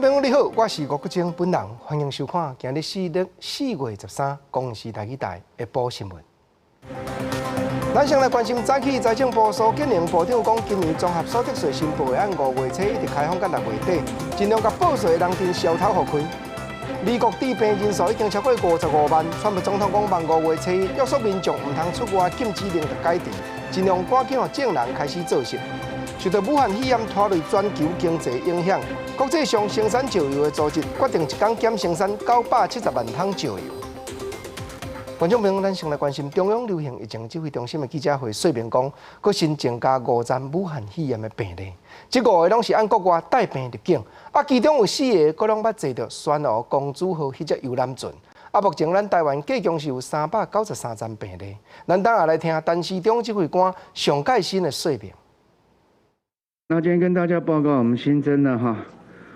眾朋友你好，我是吳國晶本人，歡迎收看今日4月13公視台語台下晡新聞。咱先來關心早起財政部蘇建榮部長講，今年綜合所得稅申報會按5月初一直開放到6月底，盡量共報稅的人陣消頭予開。美國致病人數已經超過55萬，川普總統講望5月初一約束民眾毋通出外禁止令就解除，盡量趕緊予眾人開始做事。受到武漢肺炎拖累全球經濟影響，國際上生產石油的組織決定一工減生產970萬桶石油。觀眾朋友，咱先來關心中央流行疫情指揮中心的記者會說明講，閣新增加五宗武漢肺炎的病例，這五个攏是按國外帶病入境，啊，其中有四个閣攏捌坐著珊瑚公主號彼隻遊覽船。啊，目前咱台灣計共是有393宗病例。咱等下來聽陳時中指揮官上蓋新的說明。那今天跟大家報告，我們新增了哈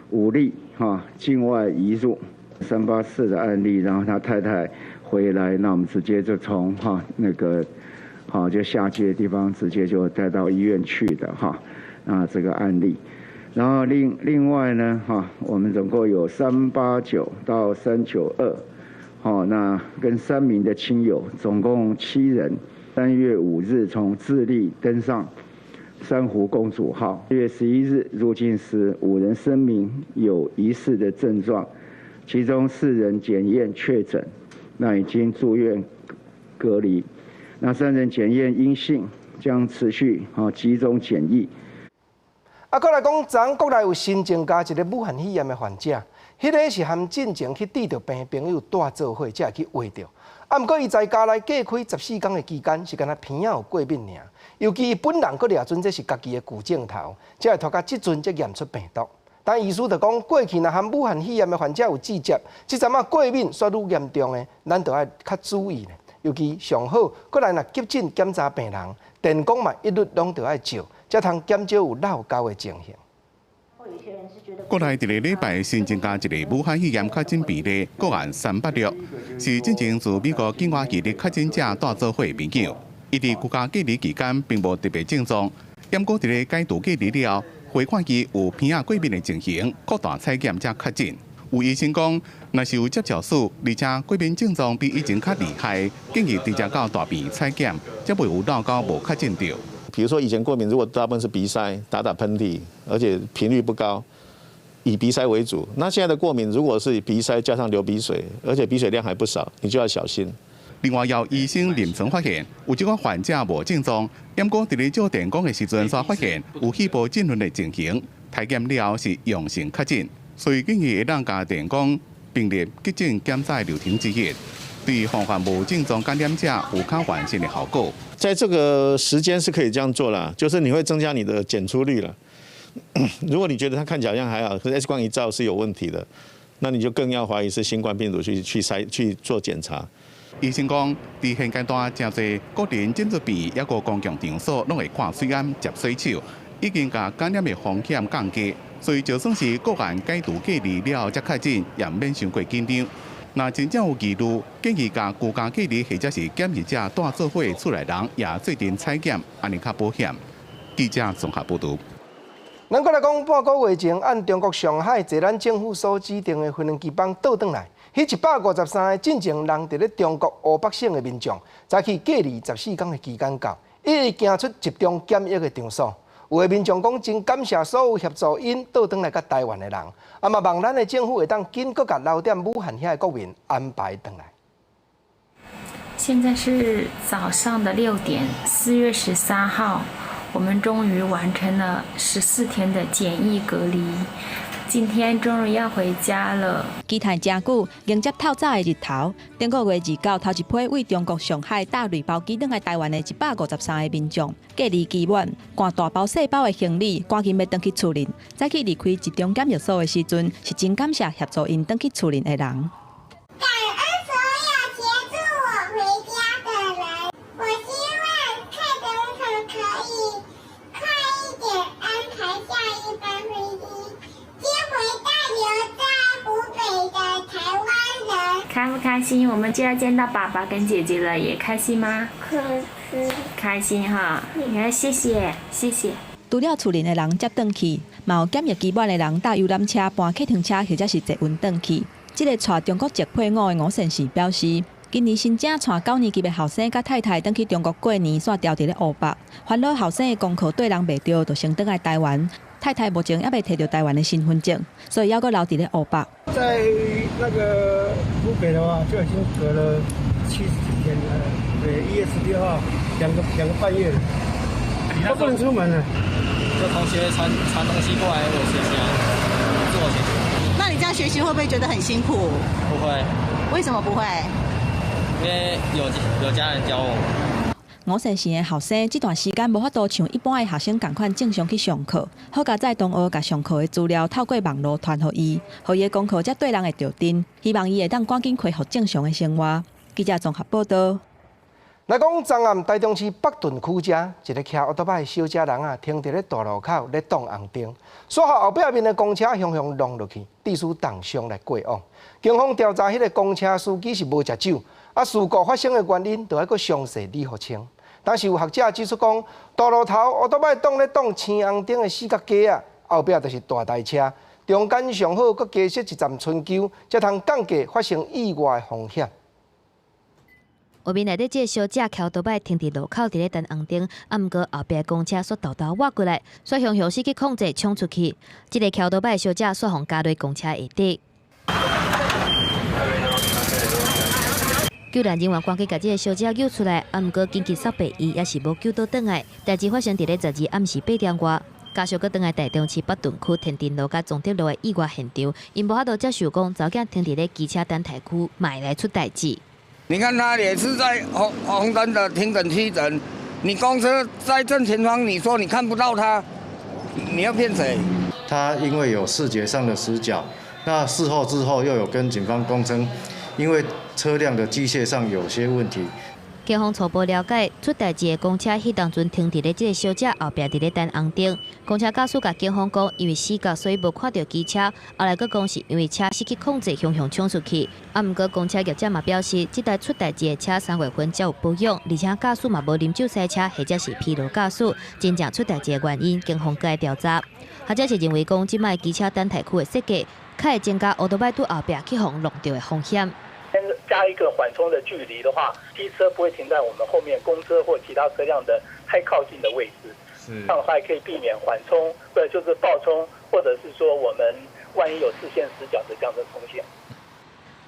五例哈境外移入384的案例，然後他太太回來，那我們直接就從哈那個好就下機的地方直接就帶到醫院去的哈，那這個案例，然後另外呢哈，我們總共有389到392，好，那跟三名的親友，總共七人，3月5日從智利登上珊瑚公主號，4月11日入境時，五人聲明有疑似的症狀，其中四人檢驗確診，那已經住院隔離，那三人檢驗陰性，將持續啊集中檢疫。啊，閣來講，昨國內有新增加一个武漢肺炎的患者，彼个是含進前去佇著病的朋友帶做伙，才會去秽著。啊，毋過伊在家內隔開14工的期間，是干焦鼻仔有過敏爾，尤其伊本人閣掠準這是家己的舊症頭，才會拖到這陣才驗出病毒。但醫師就講，過去若含武漢肺炎的患者有接觸，這陣仔過敏煞愈嚴重的，咱就愛較注意。尤其上好，閣來若急診檢查病人，電光嘛一律攏著愛照，才通減少有漏交的情形。國內這个禮拜新增加一个武漢肺炎確診病例，個案386，是進前自美國境外移入確診者帶做伙的朋友。伊佇居家隔離期間並無特別症狀，毋過佇咧解除隔離了後，回看伊有鼻仔過敏的情形，擴大採檢才確診。有醫生講，若是有接觸史，而且過敏症狀比以前較厲害，建議直接到大病院採檢，才袂有漏交無確診著。比如說以前過敏，如果大部分是鼻塞、打打噴嚏，而且頻率不高，以鼻塞為主。那現在的過敏，如果是鼻塞加上流鼻水，而且鼻水量還不少，你就要小心。另外，有醫生臨床發現，有這個患者無症狀，毋過佇咧照電光的時陣，煞發現有肺部浸潤的情形，篩檢了後是陽性確診，所以建議會當共電光並列急診檢查流程之一，對防範無症狀感染者有較完善的效果。在這個時間是可以這樣做啦，就是你會增加你的檢出率了。如果你覺得它看起來好像還好，可是 X 光一照是有問題的，那你就更要懷疑是新冠病毒去篩去做檢查。醫生講，佇現階段，誠濟個人診所病，抑閣公共場所，攏會看喙罨、接洗手，已經共感染的風險降低。所以就算是個案解除隔離了後才確診，也毋免傷過緊張。若真正有疑慮，建議共居家隔離或者是檢疫者帶做伙厝內人也做陣採檢，按呢較保險。記者綜合報導。咱閣來講，半個月前，按中國上海坐咱政府所指定的飛輪機班倒轉來，彼153个進前人佇咧中國湖北省的民眾，早起隔離14工的期間到，伊會行出集中檢疫的場所。有的民眾講真感謝所有協助𪜶倒轉來到台灣的人，啊嘛望咱的政府會當緊閣共留踮武漢遐的國民安排轉來。現在是早上的6點，4月13號，我們終於完成了14天的檢疫隔離，今天終於要回家了。期待誠久，迎接透早的日頭。頂個月29，頭一批對中國上海搭類包機轉來台灣的153個民眾，隔離期滿，攜大包細包的行李，趕緊欲轉去厝裡。早起離開集中檢疫所的時陣，是真感謝協助𪜶轉去厝裡的人。感恩所有協助我回家的人，我希望蔡總統可以快一點安排下一班飛機，接回帶留在湖北的台灣人。開不開心？我們就要見到爸爸跟姐姐了，也開心嗎？開心。開心哈！你看，謝謝，謝謝。除了厝內的人接轉去，嘛有檢疫期滿的人搭遊覽車、搬客停車或者是坐運轉去。這个帶中國籍配偶的吳先生表示，今年新正帶九年級的後生佮太太轉去中國過年，煞牢佇咧湖北，煩惱後生的功課綴人袂著，就先轉來台灣。太太目前猶未提著台灣的身份證，所以猶閣留佇咧湖北。在那個湖北的話，就已經隔了70幾天了。對，1月16號，2個半月了，都不能出門了。就同學傳傳東西過來，我學習啊，自我學習。那你這樣學習會不會覺得很辛苦？不會。為什麼不會？因為有家人教我。吳先生的後生這段時間無法度像一般的學生仝款正常去上課，好佳哉同學共上課的資料透過網路傳予伊，予伊的功課才綴人會著陣，希望伊會當趕緊恢復正常的生活。記者綜合報道。來講，昨暗台中市北屯區遮一个騎歐多擺的小姐人啊，停佇咧大路口咧擋紅燈，煞予後壁面的公車雄雄挵落去，致使重傷來過往。警方調查，彼个公車司機是無食酒，啊，事故發生的原因，著愛閣詳細理予清。但是有學者指出講，大路頭歐多擺擋咧擋青紅燈的死角街仔，後壁就是大台車，中間上好閣加設一站春坵，才通降低發生意外的風險。畫面內底這个小姐騎歐多擺停佇路口，佇咧等紅燈，啊，毋過後壁公車煞沓沓倚過來，煞雄雄失去控制衝出去，這个騎歐多擺小姐煞予軋落公車下底。救援人員趕緊共這个小姐救出來，啊，毋過緊急送病院也是無救倒轉來。代誌發生佇咧12暗時8點外，家屬閣轉來台中市北屯區天定路佮崇德路的意外現場，𪜶無法度接受講查某囝停佇咧機車等待區，嘛會來出代誌。你看他也是在紅燈的停等區等，你公車在正前方，你說你看不到他，你要騙誰？他因為有視覺上的死角，那事後之後又有跟警方供稱，因為車輛的機械上有些問題。警方初步了解，出代誌的公車彼當陣停佇咧這个小姐後壁，佇咧等紅燈。公車駕駛共警方講，因為死角，所以無看著機車。後來閣講是因為車失去控制，雄雄衝出去。啊，毋過公車業者嘛表示，這台出代誌的車3月份才有保養，而且駕駛嘛無啉酒賽車，或者是疲勞駕駛。真正出代誌的原因，警方閣愛調查。學者是認為講，這擺機車等待區的設計，較會增加歐多擺拄後壁去予挵著的風險。先加一個緩衝的距離的話，機車不會停在我們後面公車或其他車輛的太靠近的位置，這樣的話可以避免緩衝，或者就是爆衝，或者是說我們萬一有視線死角的這樣的風險。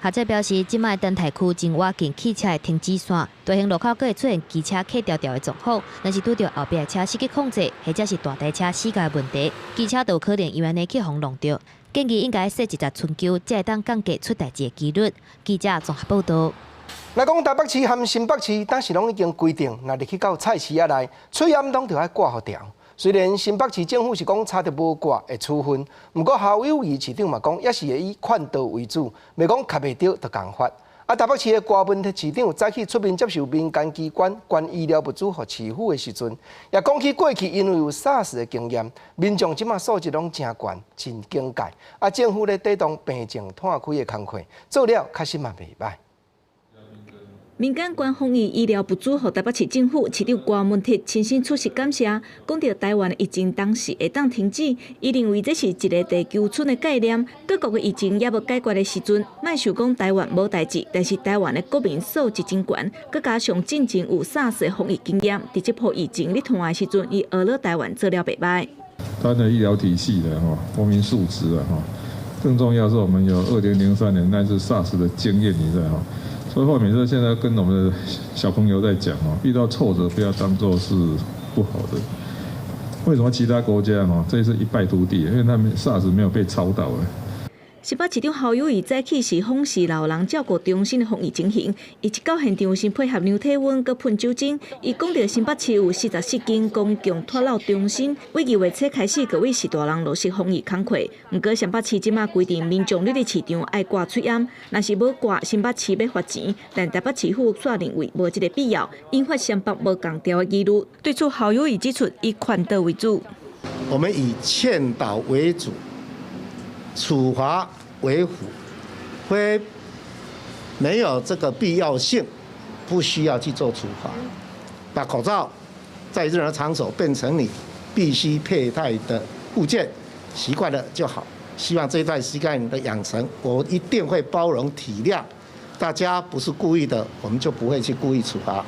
學者表示，這擺等待區真倚近汽車的停止線，大型路口閣會出現機車卡牢牢的狀況，若是拄著後壁的車失去控制，或者是大台車死角的問題，機車都有可能因為按呢去予挵著。建議應該設一隻春坵，才會當降低出代誌的幾率。記者綜合報道。來講台北市和新北市，當時攏已經規定，若入去到菜市仔內，喙罨攏著愛掛予牢。雖然新北市政府是講查著無掛會處分，毋過侯友宜市長嘛講，也是會以勸導為主，袂講卡袂著就共罰。啊，台北市的郭文鐵市長早起出面接受民間機關捐醫療物資予市府的時陣，也講起過去因為有 SARS 的經驗，民眾這馬素質攏誠懸，真警戒。啊，政府咧底動病情湠開的工課，做了確實嘛袂䆀。民間捐防疫醫療物資予台北市政府，市長郭文鐵親身出席感謝，講著台灣的疫情當時會當停止，伊認為這是一个地球村的概念。各國的疫情猶無解決的時陣，莫想講台灣無代誌，但是台灣的國民素質真懸，閣加上進前有 SARS 的防疫經驗，佇這波疫情咧湠的時陣，伊學了台灣做了袂䆀。台灣的醫療體系的吼，國民素質啊吼，更重要是我們有2003年那次 SARS 的經驗，你知道吼。所以後面說現在跟我們的小朋友在講哦，遇到挫折不要當做是不好的。為什麼其他國家哦，這一次一敗塗地？因為他們 SARS 沒有被操到。新北市長侯友宜早起是訪視老人照顧中心的防疫情形，伊一到現場先配合量體溫、閣噴酒精。伊講著新北市有44間公共托老中心，為2月初開始，閣為序大人落實防疫工課。毋過新北市這馬規定，民眾入去市場愛掛喙罨，若是無掛，新北市欲罰錢。但台北市府煞認為無這个必要，引發雙北無仝調的疑慮。對此，侯友宜指出，以勸導為主。我們以勸導為主，處罰為輔，非沒有這個必要性，不需要去做處罰。把口罩在任何場所變成你必必須佩戴的物件，習慣了就好。希望這段時間的養成，我一定會包容體諒。大家不是故意的，我們就不會去故意處罰。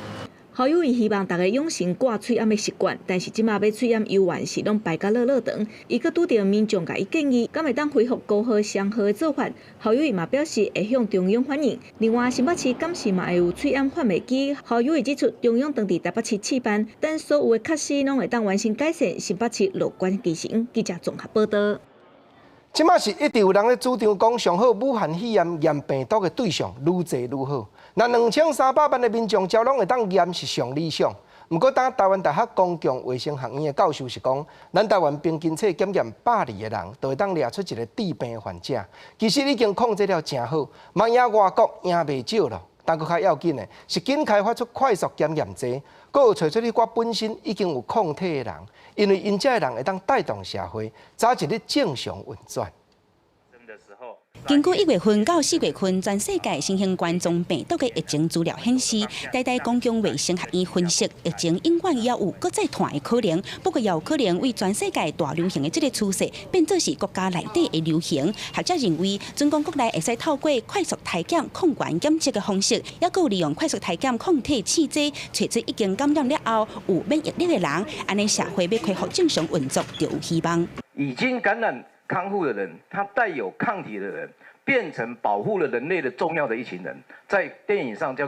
侯友宜希望大家養成掛喙罨的習慣，但是這馬買喙罨猶原是攏排甲落落長。伊閣拄著民眾共伊建議，敢會當恢復高號雙號的做法。侯友宜嘛表示會向中央反映。另外，新北市敢是嘛會有喙罨販賣機。侯友宜指出，中央當佇台北市試辦，等所有的缺失攏會當完成改善，新北市樂觀其成。記者綜合報導。這馬是一直有人咧主張講，上好武漢肺炎驗病毒的對象愈濟愈好。若2300萬的民眾，才攏會當驗是上理想。毋過，當台灣大學公共衛生學院的教授是講，咱台灣平均冊檢驗120個人，就會當掠出一個致病患者。其實已經控制了誠好，嘛贏外國贏袂少咯。但閣較要緊的是，緊開發出快速檢驗劑，閣有揣出彼寡本身已經有抗體的人，因為𪜶這的人會當帶動社會，早一日正常運轉。根據1月份到4月份，全世界新型冠狀病毒的疫情資料顯示，台大公共衛生學院分析，疫情永遠猶有閣再傳的可能，不過也有可能為全世界大流行的這个趨勢變做是國家內底的流行。學者認為，準講國內會使透過快速篩檢抗原檢測的方式，抑閣有利用快速篩檢抗體試劑，揣出已經感染了後有免疫力的人，按呢社會欲恢復正常運作就有希望。已經感染康復的人，他帶有抗體的人，變成保護了人類的重要的一群人，在電影上叫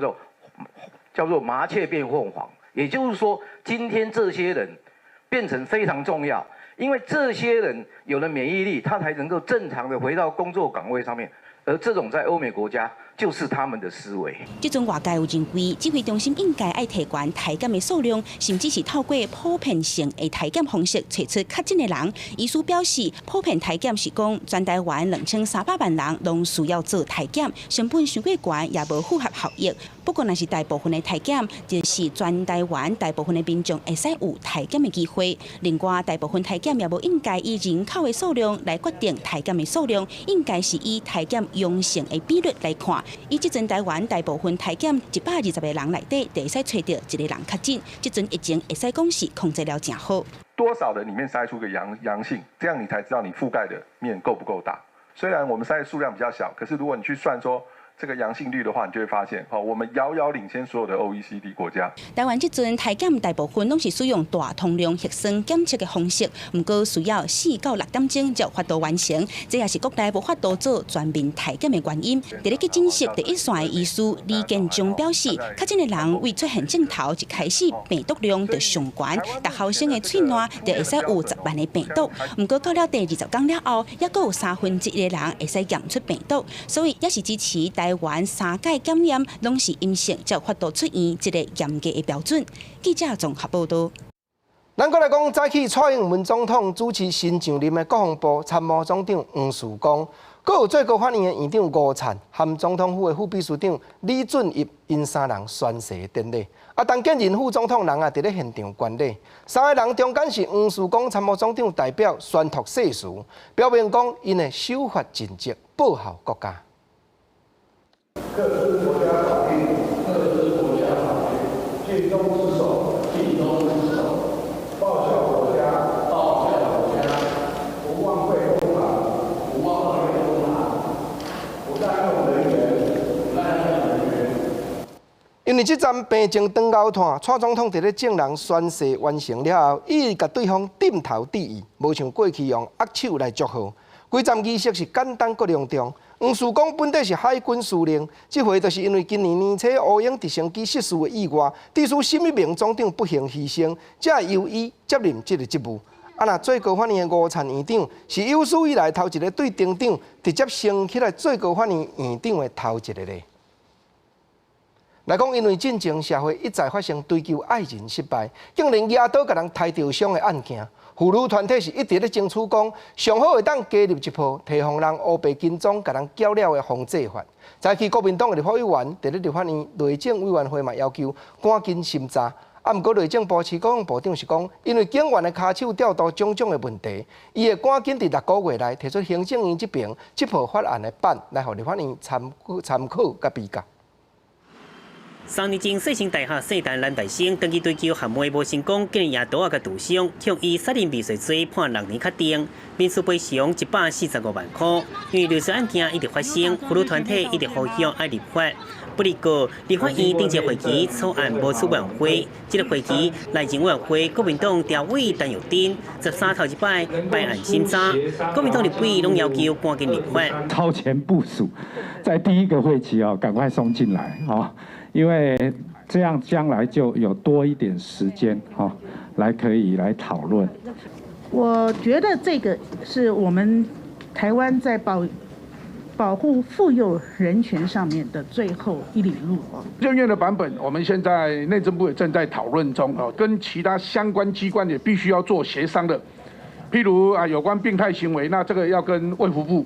做麻雀變鳳凰，也就是說，今天這些人變成非常重要，因為這些人有了免疫力，他才能夠正常的回到工作崗位上面。而這種在歐美國家就是他們的思維。這陣外界有認為，指揮中心應該愛提懸篩檢的數量，甚至是透過普遍性的篩檢方式，揣出確診的人。醫師表示，普遍篩檢是講全台灣2300萬人攏需要做篩檢，成本傷過懸，也無符合效益。不過，若是大部分的篩檢，就是全台灣大部分的民眾會使有篩檢的機會。另外，大部分篩檢也無應該以人口的數量來決定篩檢的數量，應該是以篩檢陽性的比率來看。以這陣台灣大部分篩檢120個人內底，就會使揣著一個人確診。這陣疫情會使講是控制了誠好。多少人裡面篩出個陽性，這樣你才知道你覆蓋的面夠不夠大。雖然我們篩的數量比較小，可是如果你去算說這個陽性率的話，你就會發現，我們遙遙領先所有的 OECD 國家。台灣這陣篩檢大部分攏是使用大通量核酸檢測的方式，毋過需要4到6點鐘才有法度完成，這也是國內無法度做全面篩檢的原因。佇咧急診室第一線的醫師李建忠表示，確診的人未出現症頭，一開始病毒量就上懸，逐毫升的喙瀾就會使有10萬个病毒。毋過到了第20天了後，猶閣有1/3的人會使驗出病毒，所以也是支持台灣三擺檢驗攏是陰性，才有法度出院這個嚴格的標準。記者綜合報導。咱閣來講，早起蔡英文總統主持新上任的國防部參謀總長黃樹光，閣有最高法院的院長吳燦，和總統府的副秘書長李俊逸，𪜶三人宣誓典禮。啊，陳建仁副總統人啊，佇咧現場觀禮。三个人中間是黃樹光參謀總長代表宣讀誓詞，表明講𪜶會守法盡責，報效國家。恪守國家法律，恪守國家法律，盡忠職守，盡忠職守，報效國家，報效國家，不枉費公帑，不枉費公帑，不濫用人員，不濫用人員。因為這站病情長𠢕炭，蔡總統佇咧眾人宣誓完成了後，伊共對方點頭致意，無像過去用握手來祝賀。規站儀式是簡單閣隆重。黃樹光本底是海軍司令，這回就是因為今年年初烏鷹直升機失事的意外，致使沈一鳴總長不幸犧牲，才會由伊接任這个職務。啊，若最高法院的吳燦院長是有史以來頭一个對庭長直接升起來最高法院院長的頭一个咧。來講，因為進前社會一再發生追求愛人失敗，竟然舉刀共人刣著傷的案件，婦女團體是一直咧爭取講，上好會當加入一部提防人烏白跟蹤共人攪了的防制法。早起國民黨的立法委員佇咧立法院內政委員會嘛要求趕緊審查。啊，毋過內政部徐國勇部長是講，因為警員的跤手調度種種的問題，伊會趕緊佇6個月內提出行政院這爿這部法案的版來予立法院參考佮比較。3年前，世新大學聖誕男大生長期追究含妹無成功，竟然也刀仔共毒傷，向以殺人未遂罪判6年確定，民事賠償145萬塊。因為類似案件一直發生，婦女團體一直呼籲愛立法。不過，立法院頂一個會期草案無出委員會，這個會期內政委員會國民黨召委陳玉珍13頭一擺備案審查，國民黨立委攏要求趕緊立法。超前部署，在第一個會期哦，趕快送進來哦，因為這樣將來就有多一點時間哈，來可以來討論。我覺得這個是我們台灣在保護婦幼人權上面的最後一里路哦。政院的版本，我們現在內政部也正在討論中哦，跟其他相關機關也必須要做協商的。譬如啊，有關病態行為，那這個要跟衛福部，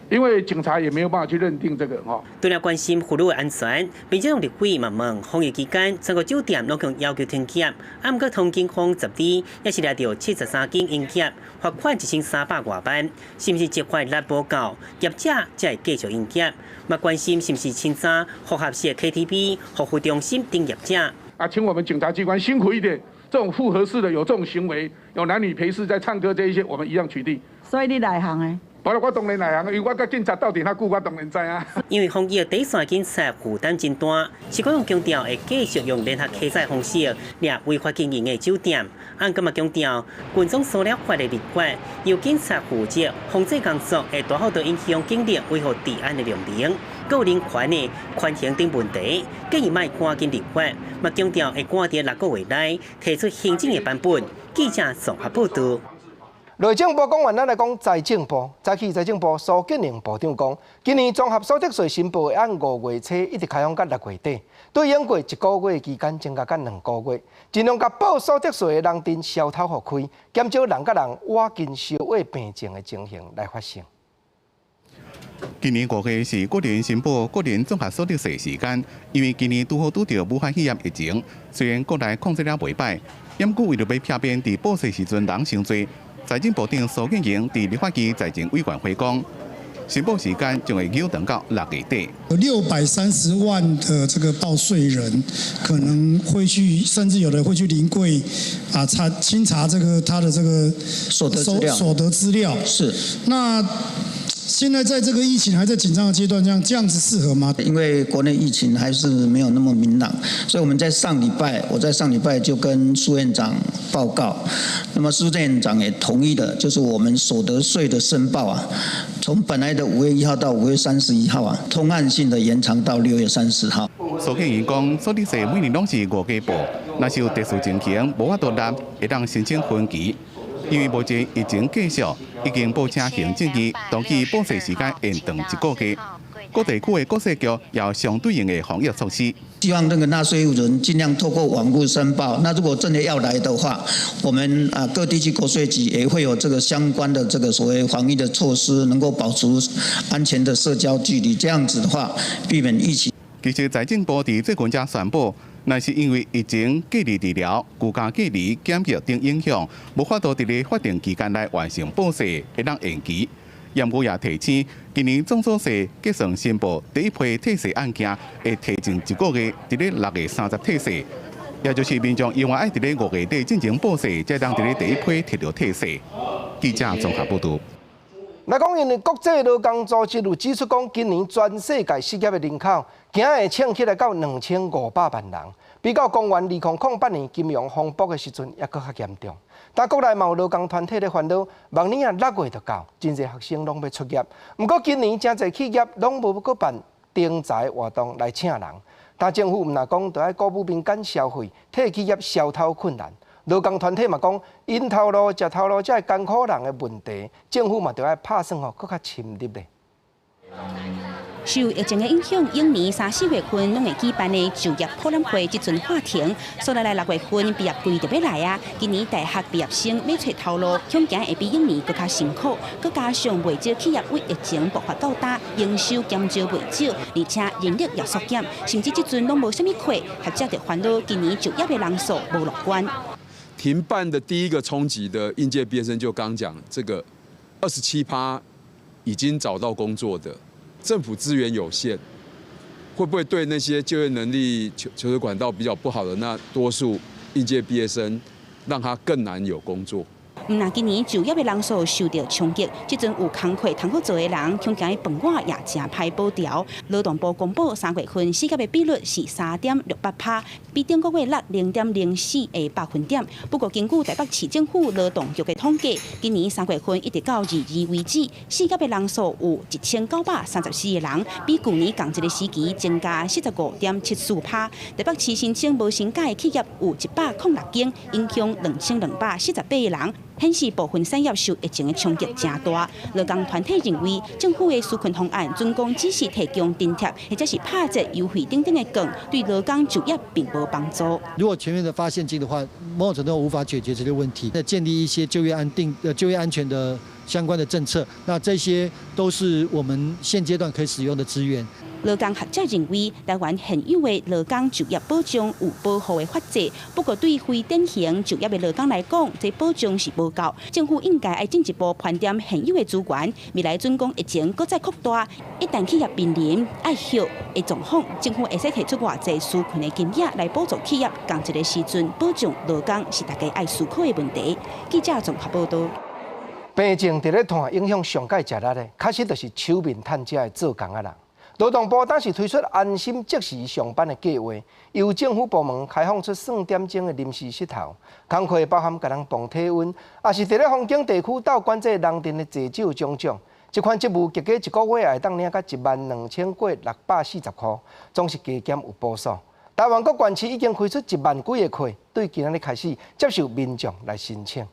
因為警察也沒有辦法去認定這個哈。除了關心婦女的安全，民進黨立委嘛問，防疫期間全國酒店攏共要求停業，啊，毋過唐金峰十里也是掠著73間營業，罰款1300外萬，是毋是執法力無夠，業者才會繼續營業？嘛關心是毋是清查複合式 KTV、服務中心等業者？啊，請我們警察機關辛苦一點，這種複合式的有這種行為，有男女陪侍在唱歌這一些，我們一樣取締。所以你內行的？無啦，我當然內行，因為我佮警察鬥陣較久，我當然知影。因為防疫底線警察負擔真大，是講強調會繼續用聯合稽查方式掠違法經營的酒店。按今日強調，群眾騷擾法的立法由警察負責防制工作，會大幅度影響警力維護治安的量能、個人權的權衡等問題，建議莫趕緊立法，嘛強調會趕佇6個月內提出行政的版本。記者綜合報道。內政部講完，咱來講財政部。早起財政部蘇建榮部長講，今年綜合所得稅申報會按5月初一直開放到6月底，對應過一個月期間增加到2個月，盡量共報所得稅的人陣消頭予開，減少人佮人倚近相話病症的情形來發生。今年5月是個人申報個人綜合所得稅時間，因為今年拄好拄著武漢肺炎疫情，雖然國內控制了袂䆀，毋過為著欲避免佇報稅時陣人傷濟。財政部長蘇建榮佇立法院財政委員會講，申報時間將會延長到6月底。有630萬的這個報稅人可能會去，甚至有的會去臨櫃啊查清查這個他的這個所得資料。所得資料是。那現在在這個疫情還在緊張的階段，這樣子適合嗎？因為國內疫情還是沒有那麼明朗，所以我們在上禮拜，我在上禮拜就跟蘇院長報告，那麼蘇院長也同意了，就是我們所得稅的申報啊，從本來的5月1號到5月31號啊，通案性的延長到6月30號。蘇建榮講，所得稅每年攏是5月報，若是有特殊情形，無法度納，會當申請分期。因為目前疫情繼續，已經報請行政院同意報稅時間延長一個月。各地區的國稅局有相對應的防疫措施。希望那個納稅義務人盡量透過網路申報。那如果真的要來的話，我們啊各地區國稅局也會有這個相關的這個所謂防疫的措施，能夠保持安全的社交距離。這樣子的話，避免疫情。其實財政部佇最近才宣布，若是因為疫情隔離治療、居家隔離、檢疫等影響，無法度佇咧法定期間內完成報稅，會當延期。毋過也提醒，今年綜所稅結算申報第一批退稅案件會提前一個月，佇咧6月30退稅，也就是民眾永遠愛佇咧5月底進前報稅，才當佇咧第一批提著退稅。記者綜合報道。來講，因為國際勞工組織有指出講，今年全世界失業的人口，驚會衝起來到2500萬人，比較公元2008年金融風暴的時陣，猶閣較嚴重。但國內嘛有勞工團體咧煩惱，明年啊6月就到，真濟學生攏欲出業。毋過今年誠濟企業攏無閣辦徵才活動來請人，但政府毋但講，著愛鼓舞民間消費，替企業消頭困難。勞工團體嘛講，𪜶頭路、食頭路，這個艱苦人的問題，政府嘛著愛拍算吼，閣較深入咧。受疫情的影響，往年三四月份攏會舉辦的就業博覽會，這陣喊停。所來來6月份畢業季就欲來啊！今年大學畢業生欲揣頭路，恐驚會比往年閣較辛苦。閣加上袂少企業為疫情爆發到今，營收減少袂少，而且人力也縮減，甚至這陣攏無啥物客，學者就煩惱今年就業的人數無樂觀。停辦的第一個衝擊的應屆畢業生就剛講，這個27趴已經找到工作的，政府資源有限，會不會對那些就業能力、求職管道比較不好的那多數應屆畢業生，讓他更難有工作？毋但今年就業的人數受著衝擊，這陣有工課通好做的人，恐驚飯碗也誠歹保牢。勞動部公布3月份失業的比率是3.68%，比頂個月落0.04個百分點。不過根據台北市政府勞動局的統計，今年3月份一直到22為止，失業的人數有1934個人，比舊年仝一个時期增加45.74%。台北市申請無薪假的企業有106間，影響2248個人。顯示部分產業受疫情的衝擊誠大。勞工團體認為，政府的紓困方案準講只是提供津貼，或者是拍折優惠等等的券，對勞工就業並無幫助。如果全面的發現金的話，某種程度無法解決這個問題。那建立一些就業安定、就業安全的相關的政策，那這些都是我們現階段可以使用的資源。勞工學者認為，台灣現有的勞工就業保障有保護的法制，不過對非典型就業的勞工來講，這保障是無夠。政府應該愛進一步盤點現有的資源，未來準講疫情閣再擴大，一旦企業面臨愛歇的狀況，政府會使提出偌濟紓困的金額來補助企業，仝一个時陣保障勞工是大家愛思考的問題。記者綜合報導。病情佇咧拖，影響上蓋食力的，確實就是手面趁食的做工仔人。勞動部當時推出安心即時上班的計劃，由政府部門開放出算點鐘的臨時穡頭，工課包含共人磅體溫，抑是佇咧風景地區鬥管制人陣的濟少種種。這款職務結果一個月會當領到12640塊，總是加減有補數。台灣各縣市已經開出1萬幾个缺，對今仔日開始接受民眾來申請。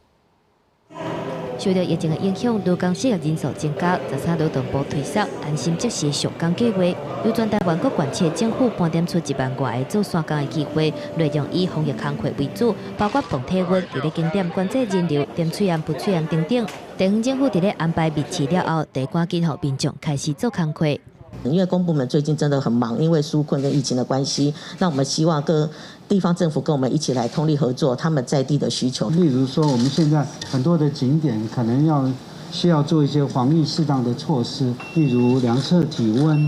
受到疫情的影響，勞工失業人數增加。13勞動部推出安心即時上工計劃，由全台灣各縣市政府盤點出1萬外个做散工的機會，內容以防疫工課為主，包括磅體溫、佇咧景點管制人流、點喙罨、噴喙罨等等。地方政府佇咧安排面試了後，就趕緊予民眾開始做工課。因為公部門最近真的很忙，因為紓困跟疫情的關係，那我們希望各地方政府跟我們一起來通力合作，他們在地的需求。例如說，我們現在很多的景點可能要需要做一些防疫適當的措施，例如量測體溫。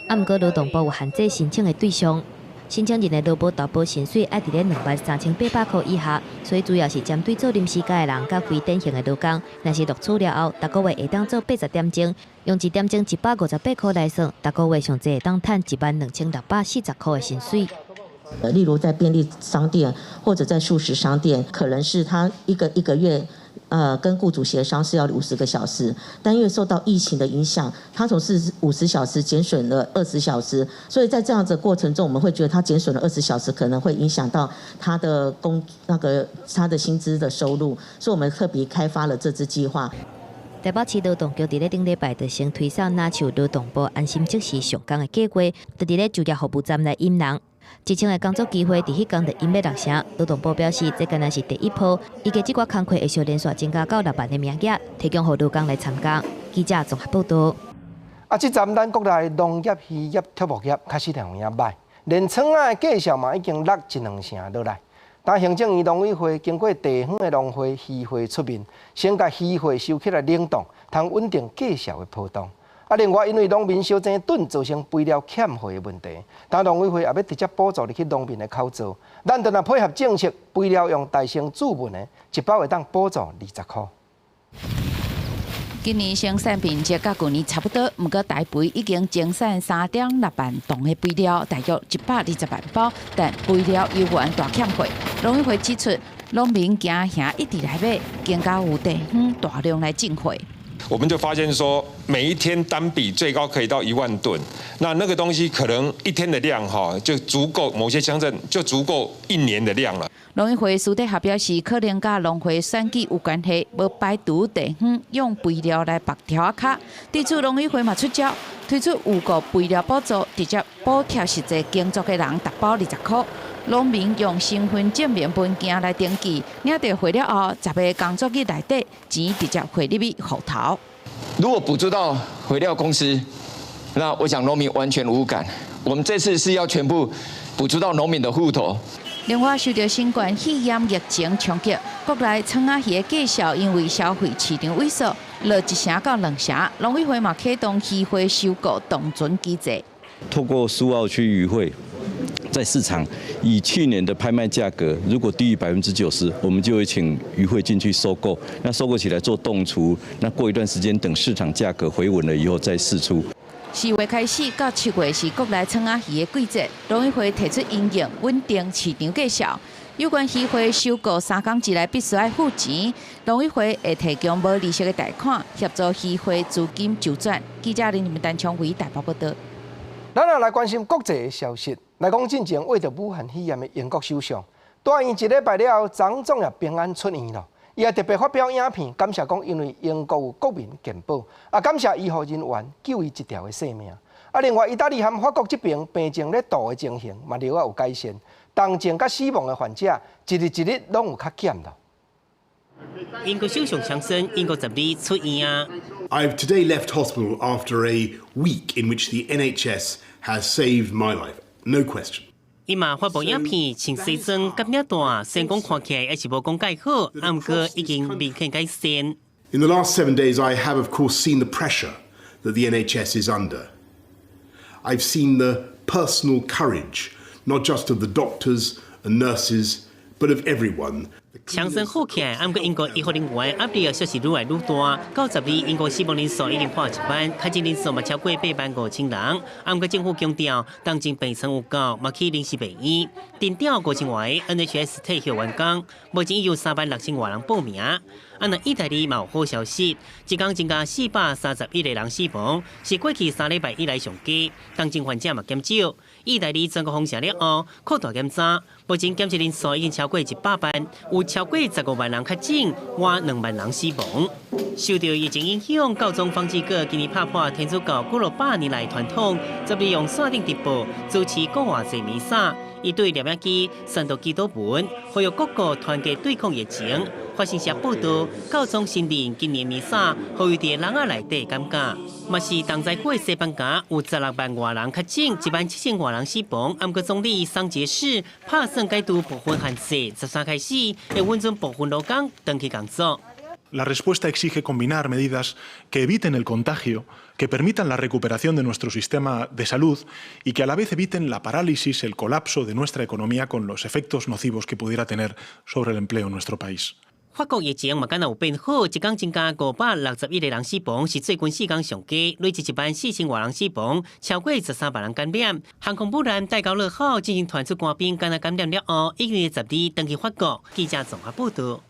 啊，毋過勞動部有限制申請的對象，申請人的勞保投保薪水愛佇咧23,800塊以下，所以主要是針對做臨時工的人佮非典型的勞工。若是錄取了後，逐個月會當做80點鐘，用一點鐘158塊來算，逐個月上濟會當趁12,640塊的薪水。例如在便利商店或者在速食商店，可能是他一個一個月，跟雇主協商是要50個小時，但因為受到疫情的影響，他從50小時減損了二十小時，所以在這樣子過程中，我們會覺得他減損了二十小時，可能會影響到他的工那個他的薪資的收入，所以我們特別開發了這支計劃。台北市勞動局佇咧頂禮拜就先推送若像勞動部安心即時上工的計劃，就佇咧就業服務站來引人。1000个工作機會佇彼工就引欲六成。勞動部表示，這敢若是第一波，預計這寡工課會小連續增加到6萬个名額，提供予勞工來參加。記者綜合報導。啊，這陣咱國內農業、漁業、畜牧業確實有影䆀，連倉仔的價數嘛已經落一兩成落來。但行政院農委會經過地方的農會、漁會出面，先共漁貨收起來冷凍，通穩定價數的波動。啊，另外因為農民相爭頓造成肥料欠貨的問題，但農委會也欲直接補助入去農民的口座。咱若配合政策，肥料用大成注文的，一包會當補助20塊。今年生產面積佮舊年差不多，毋過台肥已經精產3.6萬噸的肥料，大約120萬包，但肥料猶原大欠貨。農委會指出，農民驚嚇一直來買，更加有地方大量來進貨。我們就發現說，每一天單筆最高可以到1萬噸，那個東西可能一天的量哈就足夠，某些鄉鎮就足夠一年的量了。農委會私底下表示，可能佮農會選舉有關係，無排除地方用肥料來縛柱仔跤。對此，農委會嘛出招，推出五個肥料補助，直接補貼實際耕作的人，逐包20塊。農民用身份證明文件來登記，領著貨了後，10個工作日內底，錢直接匯入去戶頭。如果補助到肥料公司，那我想農民完全無感。我們這次是要全部補助到農民的戶頭。另外，受著新冠肺炎疫情衝擊，國內倉仔魚的價數因為消費市場萎縮，落1成到2成。農委會嘛啟動漁貨收購凍存機制。透過蘇澳區漁會在市場以去年的拍賣價格，如果低於90%，我們就會請漁會進去收購。那收購起來做凍儲，那過一段時間等市場價格回穩了以後再釋出。四月開始到7月是國內創仔魚的季節，農委會提出因應穩定市場價數。有關漁會收購3工之內必須愛付錢，農委會會提供無利息的貸款，協助漁會資金周轉。記者林林丹昌偉台北報導。咱也來關心國際的消息，來講進前患著武漢肺炎的英國首相，住院一禮拜了後，總總也平安出院了。伊也特別發表影片，感謝講因為英國有國民健保，啊感謝醫護人員救伊一條的性命。啊，另外，意大利和法國這邊病情咧度的情形嘛，略仔有改善，重症佮死亡的患者一日一日攏有較減啦。英國首相強生，英國12出院啊。 I've today left hospital after a week in which the NHS has saved my life, no question. 伊嘛發布影片，穿西裝佮領帶，雖然講看起來猶是無講蓋好，毋過已經明顯改善。 In the last 7 days, I have of course seen the pressure that the NHS is under. I've seen the personal courage, not just of the doctors and nurses, but of everyone. 強生好起來，毋過英國醫護人員壓力確實愈來愈大。到12，英國死亡人數已經破1萬，確診人數嘛超過8萬5千人。毋過政府強調，當前病床有夠，嘛去臨時病院。鎮長5000外个 NHS 退休員工，目前已有3萬6千外人報名。啊，那意大利嘛有好消息，一工增加431個人死亡，是過去3禮拜以來上低。重症患者嘛減少。意大利全國封城了後，擴大檢查，目前檢測人數已經超過100萬，有超過15萬人確診，倚2萬人死亡。受著疫情影響，教宗方濟各今年拍破天主教幾落百年來傳統，十二用線頂直播主持復活節彌撒，伊對攝影機宣讀祈禱文，呼籲各國團結對抗疫情。法新社報導，教宗承認今年彌撒，予伊佇籠仔內底感覺，嘛是同災區的西班牙有16萬外人確診，1萬7千外人死亡。毋過總理桑傑士拍算解除部分限制，13開始會允准部分勞工轉去工作。 La respuesta exige combinar medidas que eviten el contagio, que permitan la recuperación de nuestro sistema de salud y que a la vez eviten la parálisis, el colapso de nuestra economía con los efectos nocivos que pudiera tener sobre el empleo en nuestro país. 法國疫情嘛，敢若有變好，一工增加561個人死亡，是最近4工上低，累計1萬4千外人死亡，超過13萬人感染。航空母艦戴高樂號進前傳出官兵感染感染了後，已經12轉去法國。記者綜合報導。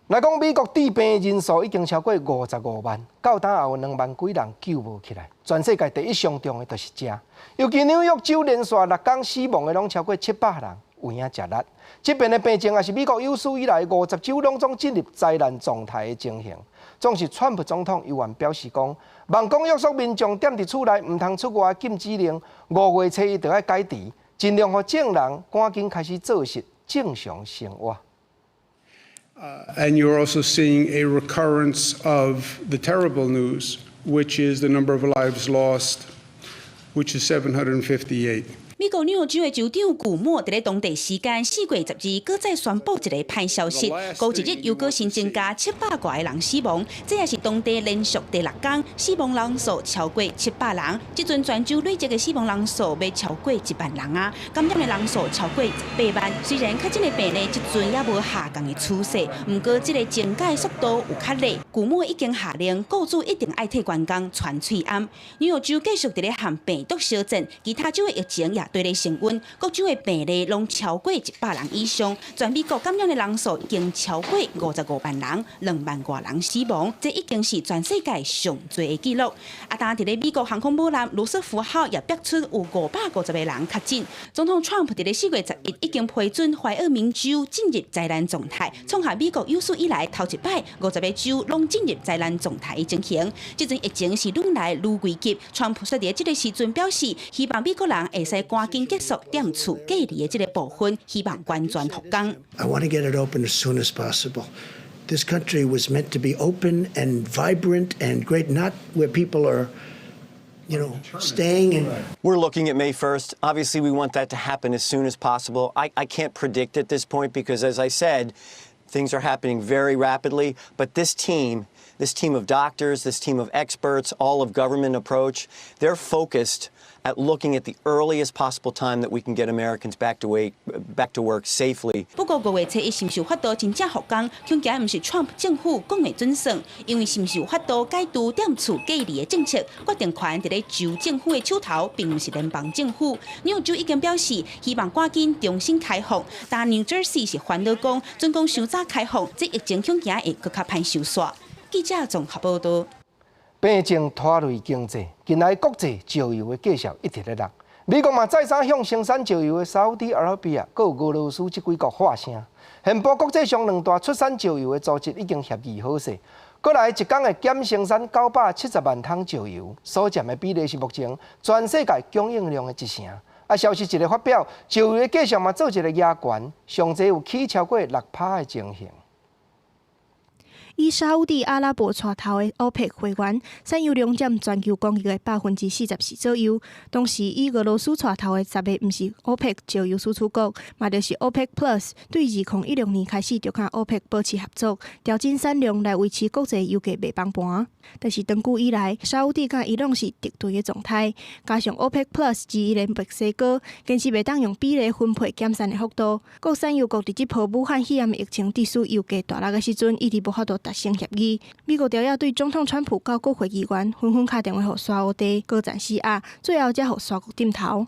來講，美國致病人數已經超過55萬，到今也有2萬幾人救無起來。全世界第一傷重的就是這，尤其紐約州連續6工死亡的攏超過700人，有影食力。這邊的病情也是美國有史以來50州攏總進入災難狀態的情形。總是川普總統猶原表示講，望講約束民眾踮佇厝內毋通出外禁止令，5月初一就愛解除，盡量予眾人趕緊開始做實正常生活。 And you're also seeing a recurrence of the terrible news, which is the number of lives lost, which is 758. 美國紐約州的州長古莫佇咧當地時間4月12，閣再宣布一個歹消息，過一日又閣新增加700外個人死亡，這也是當地連續第六工死亡人數超過700人。這陣全州累積的死亡人數欲超過1萬人啊，感染的人數超過18萬。雖然確診的病例這陣猶無下降的趨勢，毋過這個增加的速度有較快。古莫已經下令，僱主一定愛替員工穿喙罨。紐約州繼續佇咧和病毒相戰，其他州的疫情也對咧升溫，各州的病例攏超過100人以上。全美國感染的人數已經超過55萬人，2萬外人死亡，這已經是全世界上濟的紀錄。啊，當佇咧美國航空母艦盧瑟福號也爆出有550個人確診。總統川普佇咧4月11已經批准懷俄明州進入災難狀態，創下美國有史以來頭一擺50個州攏進入災難狀態的情形。這陣疫情是愈來愈危急。川普說佇這個時陣表示，希望美國人會使趕緊結束踮厝隔離的這個部分，希望完全復工。 I want to get it open as soon as possible. This country was meant to be open and vibrant and great, not where people are staying and We're looking at May 1st. Obviously, we want that to happen as soon as possible. I can't predict at this point because, as I said, things are happening very rapidly. But this team of doctors, this team of experts, all of government approach, they're focused at looking at the earliest possible time that we can get Americans back to work safely. 不過5月初一是毋是有法度真正復工，恐驚毋是川普政府講的準算，因為是毋是有法度解除踮厝隔離的政策，決定權佇咧州政府的手頭，並毋是聯邦政府。紐約州已經表示希望趕緊重新開放，但 New Jersey 是煩惱講，準講傷早開放，這疫情恐驚會閣較歹收煞。記者綜合報道。病情拖累經濟，近來國際石油的價數一直咧落。美國嘛再三向生產石油的沙烏地阿拉伯啊，閣有俄羅斯這幾國發聲，宣布國際上兩大出產石油的組織已經協議好勢，過來一工會減生產970萬桶石油，所佔的比例是目前全世界供應量的一成。啊，消息一个發表，石油的價數嘛做一个壓懸，上濟有起超過6%的情形。以沙烏地阿拉伯帶頭的歐佩克會員，產油量佔全球供應的44%左右。同時，以俄羅斯帶頭的10個毋是歐佩克石油輸出國，嘛就是歐佩克 Plus，對2016年開始就佮歐佩克保持合作，調整產量來維持國際油價袂崩盤。但是長久以來，沙烏地佮伊朗是敵對的狀態，加上歐佩克 Plus 之一的墨西哥堅持袂當用比例分配減產的幅度，各產油國佇這波武漢肺炎疫情致使油價大落的時陣，一直無法度達成協議。美國朝野對總統川普佮國會議員紛紛敲電話予沙烏地高層施壓，最後才予沙國點頭。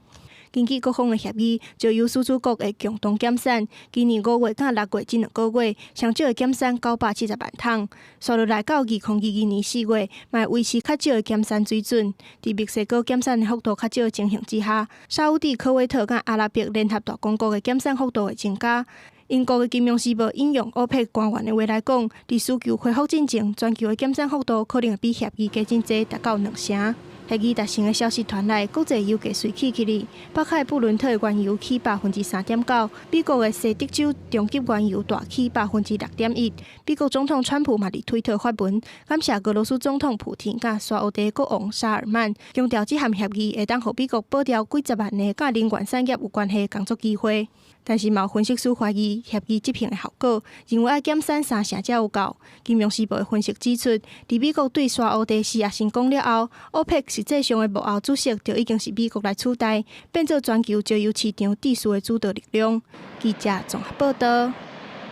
根據各方的協議，石油輸出國會共同減產，今年5月佮6月這兩個月，上少會減產970萬桶。紲落來到2022年4月，嘛會維持較少的減產水準。佇墨西哥減產的幅度較少的情形之下，沙烏地、科威特佮阿拉伯聯合大公國的減產幅度會增加。英國的金融時報引用歐佩克官員的話來講，佇需求恢復進前，全球的減產幅度可能會比協議加真濟，達到兩成。協議達成的消息傳來，國際油價隨起起來，北海布倫特原油起3.9%，美國的西德州中級原油大起6.1%。美國總統川普嘛佇推特發文，感謝俄羅斯總統普廷佮沙烏地國王沙爾曼，強調這項協議會當予美國保牢幾十萬個佮能源產業有關係的工作機會。但是，嘛有分析師懷疑協議執行的效果，認為愛減產三成才有夠。金融時報的分析指出，佇美國對沙烏地施壓成功了後，歐佩克實際上的幕後主席就已經是美國來取代，變做全球石油市場秩序的主導力量。記者綜合報道。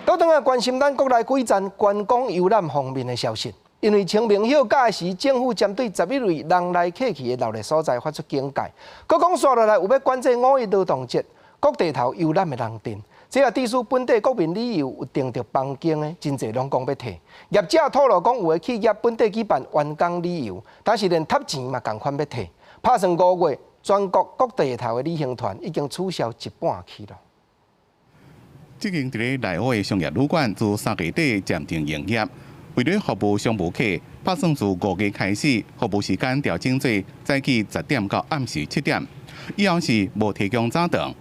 倒轉來關心咱國內幾站觀光遊覽方面的消息。因為清明休假時，政府針對11類人來客去的鬧熱所在發出警戒，閣講紲落來有欲管制五一勞動節各地頭遊覽的人陣，這也致使本地國民旅遊有訂著房間的，真濟攏講欲退。業者透露講，有的企業本地舉辦員工旅遊，但是連貼錢嘛仝款欲退。拍算5月，全國各地頭的旅行團已經取消一半去了。這間佇咧內湖的商業旅館自3月底暫停營業，為了服務商務客，拍算自5月開始，服務時間調整做早起10點到暗時7點，以後是無提供早頓。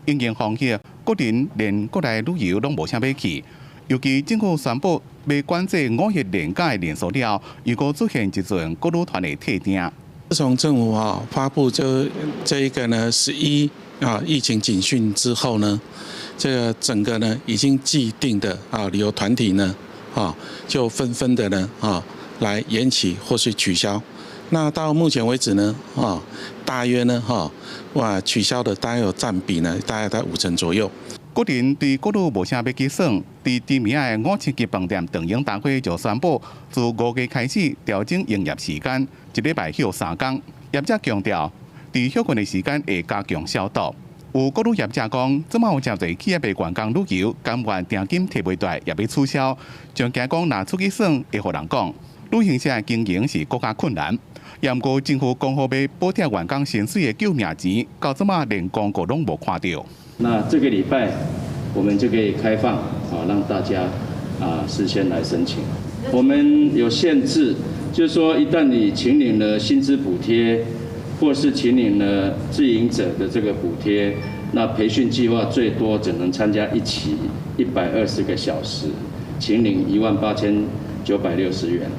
因應防疫，個人連國內旅遊攏無啥欲去。尤其政府宣布欲管制五一連假的人數了，又閣出現一陣國旅團的退訂。自從政府啊發布這一個呢11啊疫情警訊之後呢，這個整個呢已經既定的啊旅遊團體呢啊就紛紛的呢啊來延期或是取消。那到目前為止呢，啊，大約呢，哈，哇，取消的大概有佔比呢，大概在5成左右。個人對國旅無啥欲去耍，佇暝仔的五星級飯店長榮大街就宣布，自5月開始調整營業時間，一禮拜歇3工。業者強調，佇歇睏的時間會加強消毒。有國旅業者講，這馬有誠濟企業的員工旅遊，甘願訂金提袂蹩，也欲取消，將驚講若出去耍會予人講。旅行社的經營是閣較困難。毋過政府講好欲補貼員工薪水的救命錢，到這馬連公告攏無看著。那這個禮拜我們就可以開放，啊，讓大家啊事先來申請。我們有限制，就是說一旦你請領了薪資補貼，或是請領了自營者的這個補貼，那培訓計劃最多只能參加一期120個小時，請領18,960元。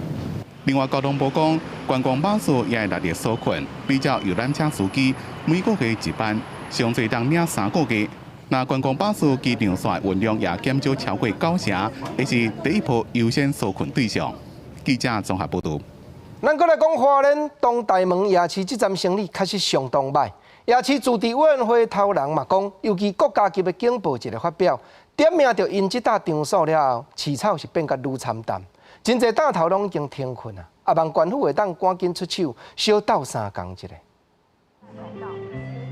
另外，交通部講，觀光巴士也會納入紓困，比照遊覽車司機每個月一班，上濟當領3個月。若觀光巴士機場線運量也減少超過九成，會是第一波優先紓困對象。記者綜合報導。咱閣來講花蓮東大門夜市這站生理確實相當䆀。夜市自治委員會頭人嘛講，尤其國家級的警報一个發表，點名著𪜶這搭場所了後，市草是變甲愈慘淡，真濟檔頭攏已經停困啊！啊，望縣府會當趕緊出手，小鬥相共一下。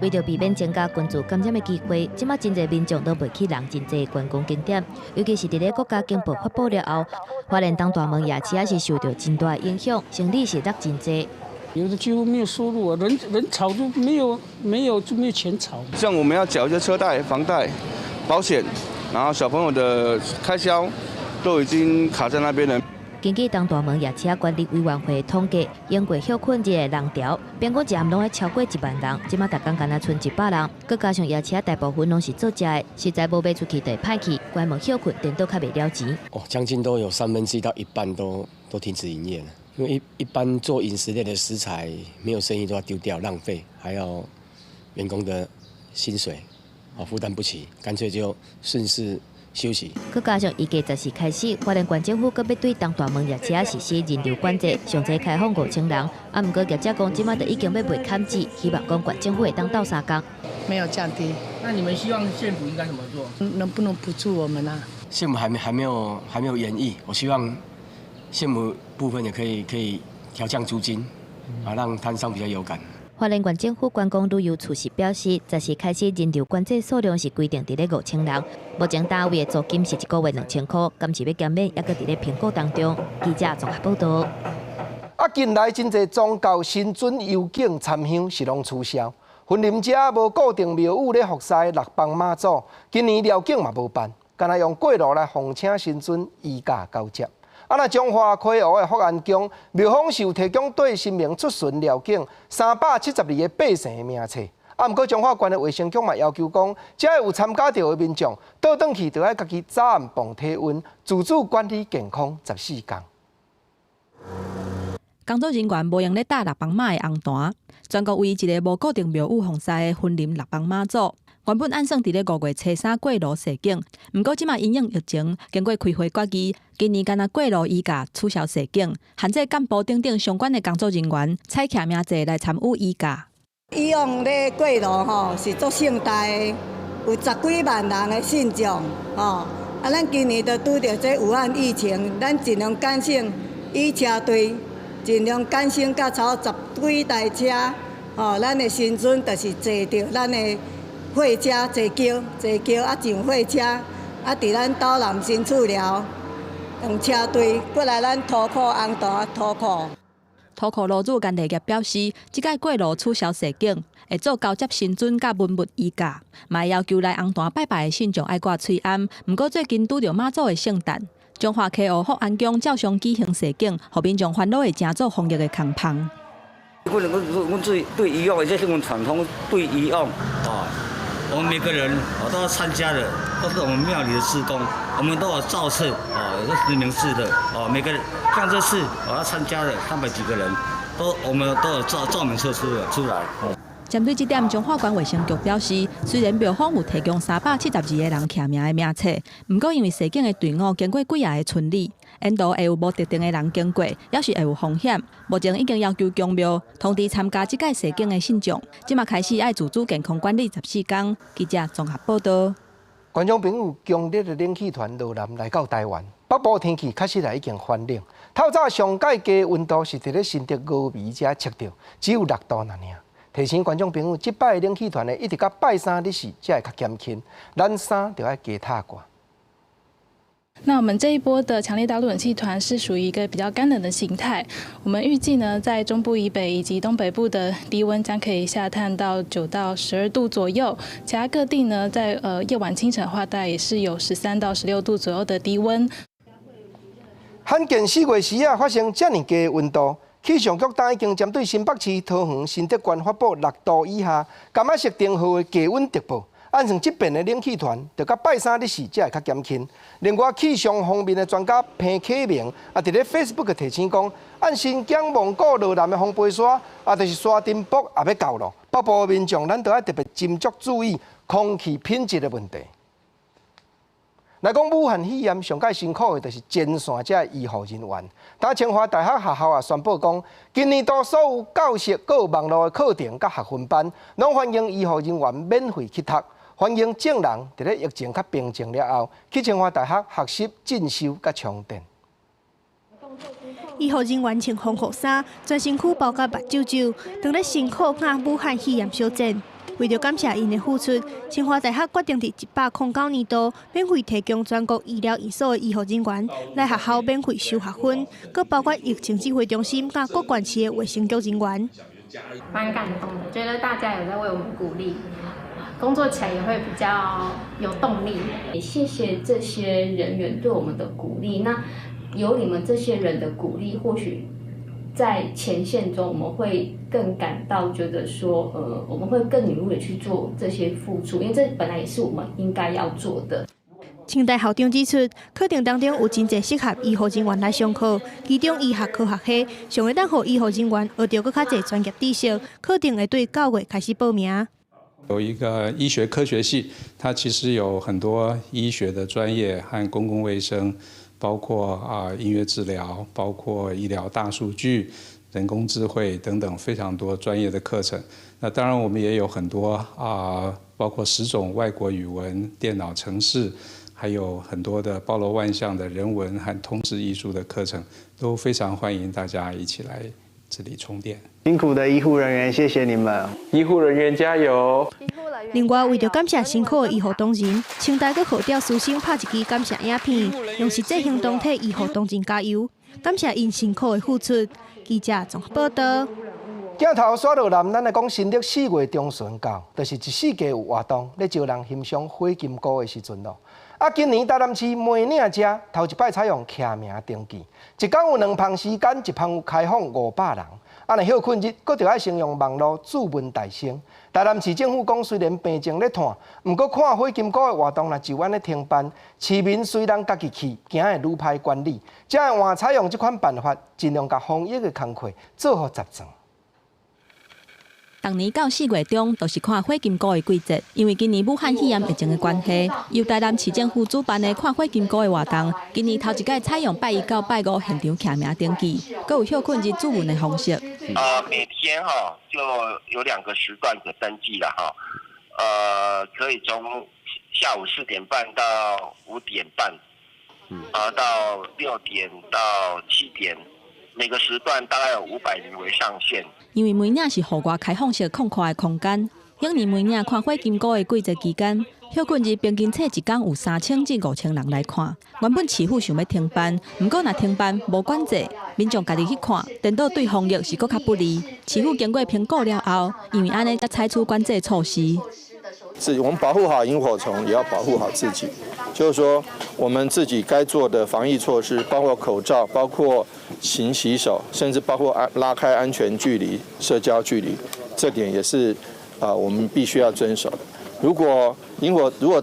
為著避免增加群聚感染的機會，這馬真濟民眾都袂去人真濟觀光景點，尤其是佇咧國家警報發布了後，花蓮東大門夜市也是受著真大影響，生理是落真濟。有的幾乎沒有收入啊，人人炒都沒有，沒有就沒有錢炒。像我們要繳一些車貸、房貸、保險，然後小朋友的開銷都已經卡在那邊了。根據東大門夜市管理委員會統計，經過歇睏日的人潮，平均一暗攏愛超過1萬人，這馬逐工干焦賰100人。閣加上夜市大部分攏是做食的，實在無賣出去就會歹去，關門歇睏，顛倒較袂了錢。哦，將近都有1/3到一半都停止營業了，因為一般做飲食類的食材沒有生意都要丟掉浪費，還要員工的薪水，啊負擔不起，乾脆就順勢休息。閣加上預計14開始，花蓮縣政府閣欲對東大門夜市實施人流管制，上濟開放5000人。啊，毋過業者講，這馬就已經欲賣崁錢，希望講縣政府會當鬥相共。沒有降低。那你們希望縣府應該怎麼做？能不能補助我們啊？縣府還沒有研議，我希望縣府部分也可以調降租金，啊，讓攤商比較有感。花蓮縣政府觀光旅遊處是表示，14開始人流管制數量是規定佇咧5000人，目前單位的租金是一個月2000箍，敢是欲減免，猶閣佇咧評估當中。記者綜合報導。啊，近來真濟宗教神尊遊境參香是攏取消，雲林遮無固定廟宇咧服侍六枋媽祖，今年寮境嘛無辦，干焦用過爐來奉請神尊移駕交接。啊！若彰化溪湖的福安宮廟方是有提供對神明出巡寮境372個百姓的名冊。啊，毋過彰化縣的衛生局嘛要求講，遮有參加著的民眾，倒轉去著愛家己早暗磅體溫，自主管理健康14天。工作人員無閒咧貼六枋媽的紅單，全國唯一一个無固定廟宇奉祀的雲林六枋媽祖。原本按算佇咧5月初3過爐示警，毋過這馬因應疫情，經過開會決議，今年干焦過爐移駕取消示警，限制幹部等等相關的工作人員採攑名冊來參與移駕。以往咧過爐吼是足盛大的，有十幾萬人的信眾吼。啊，咱今年就拄著這武漢疫情，咱盡量減省以車隊，盡量減省到差不多十幾台車，吼，咱的神尊就是坐著咱的貨車坐轎，坐轎啊上貨車，啊佇咱斗南新厝寮用車隊過來咱土庫紅單土庫。土庫爐主甘麗業表示，這擺過爐取消示警，會做交接神尊佮文物移駕，嘛會要求來紅壇拜拜的信眾愛掛喙罨。毋過最近拄著媽祖的聖誕，彰化溪湖福安宮照常舉行示警，予民眾煩惱會成做防疫的空縫。不能阮阮對對以往，這是阮傳統對以往啊。我們每個人啊都要參加的，都是我們廟裡的志工，我們都有造冊啊，有實名制的啊。每個人像這次我要參加的300幾個人，都我們都有造名冊出來。針對這點，彰化縣衛生局表示，雖然廟方有提供372個人簽名的名冊，毋過因為示警的隊伍經過幾仔个村里，沿途會有無特定的人經過，猶是會有風險。目前已經要求宮廟通知參加這擺示警的信眾，這馬開始愛自主健康管理14天。記者綜合報導。觀眾朋友，強烈的冷氣團羅南來到台灣，北部天氣確實來已經寒冷。透早上蓋低溫度是佇咧新竹峨眉遮測著，只有6度爾。提醒觀眾朋友，這擺冷氣團呢，一直到拜三日時才會較減輕，咱衫著愛加罩掛。那我們這一波的強烈大陸冷氣團是屬於一個比較乾冷的形態。我們預計呢，在中部以北以及東北部的低溫將可以下探到9到12度左右。其他各地呢，在夜晚清晨的話，大概也是有13到16度左右的低溫。罕見4月時啊，發生遮爾低溫度。氣象局今已經針對新北市、桃園、新竹縣發布6度以下柑仔色燈號的低溫特報。按算這遍的冷氣團，著到拜三日時才會較減輕。另外，氣象方面的專家彭啟明也佇咧 Facebook 提醒講，按新疆、蒙古、羅南的風飛沙，啊，就是沙塵暴也欲到囉。北部的民眾，咱著愛特別斟酌注意空氣品質的問題。來講武漢肺炎上蓋辛苦的，就是前線這醫護人員。但清華大學學校也宣布講，今年度所有教室、閣有網路的課程佮學分班，攏歡迎醫護人員免費去讀。歡迎眾人佇咧疫情較平靜了後，去清華大學學習進修佮充電。醫護人員穿防護衫，全身軀包甲目睭睭，當咧辛苦佮武漢肺炎相戰。為著感謝𪜶的付出，清華大學決定佇109年度免費提供全國醫療院所的醫護人員來學校免費修學分，閣包括疫情指揮中心佮各縣市的衛生局人員。蠻感動的，覺得大家有在為我們鼓勵，工作起來也會比較有動力。也謝謝這些人員對我們的鼓勵。那有你們這些人的鼓勵，或許在前線中，我們會更感到覺得說，我們會更努力的去做這些付出，因為這本來也是我們應該要做的。清大校長指出，課程當中有真濟適合醫護人員來上課，其中醫學科學系上會當予醫護人員學著閣較濟專業知識，課程會對9月開始報名。有一個醫學科學系，它其實有很多醫學的專業和公共衛生，包括音樂治療，包括醫療大數據、人工智慧等等非常多專業的課程。那當然我們也有很多包括10種外國語文、電腦程式，還有很多的包羅萬象的人文和通識藝術的課程，都非常歡迎大家一起來這裡充電。辛苦的醫護人員，謝謝你們！醫護人員加油！另外，為著感謝辛苦的醫護同仁，清大閣號召師生拍一支感謝影片，用實際行動替醫護同仁加油，感謝𪜶辛苦的付出。記者綜合報道。鏡頭煞落來，咱來講新曆4月中旬到，就是一四季有活動咧招人欣賞火金姑的時陣咯。啊，今年台南市梅嶺遮頭一擺採用徛名登記，一工有兩班時間，一班有開放500人。啊，若歇睏日，閣著愛先用網路注文代先。台南市政府講，雖然病情咧湠，毋過看火金姑的活動若就按呢停辦，市民隨人家己去，驚會愈歹管理，才會換採用這款辦法，盡量共防疫的工課做予十全。逐年到4月中，都是看火金姑的季節。因為今年武漢肺炎疫情的關係，由台南市政府主辦的看火金姑的活動，今年頭一擺採用拜一到拜五現場徛名登記，閣有歇睏日注文的方式。每天哈就有兩個時段可登記了哈，可以從下午4點半到5點半，到6點到7點。每個時段大概有500人為上限。因為梅嶺是戶外開放式空曠的空間，往年梅嶺看火金姑的季節期間，歇睏日平均測一工有3000至5000人來看。原本市府想欲停辦，毋過若停辦無管制，民眾家己去看，顛倒對防疫是閣較不利。市府經過評估了後，因為按呢才採取管制措施。是我們保護好螢火蟲，也要保護好自己。就是說，我們自己該做的防疫措施，包括口罩，包括勤洗手，甚至包括拉開安全距離、社交距離，這點也是我們必須要遵守的。如果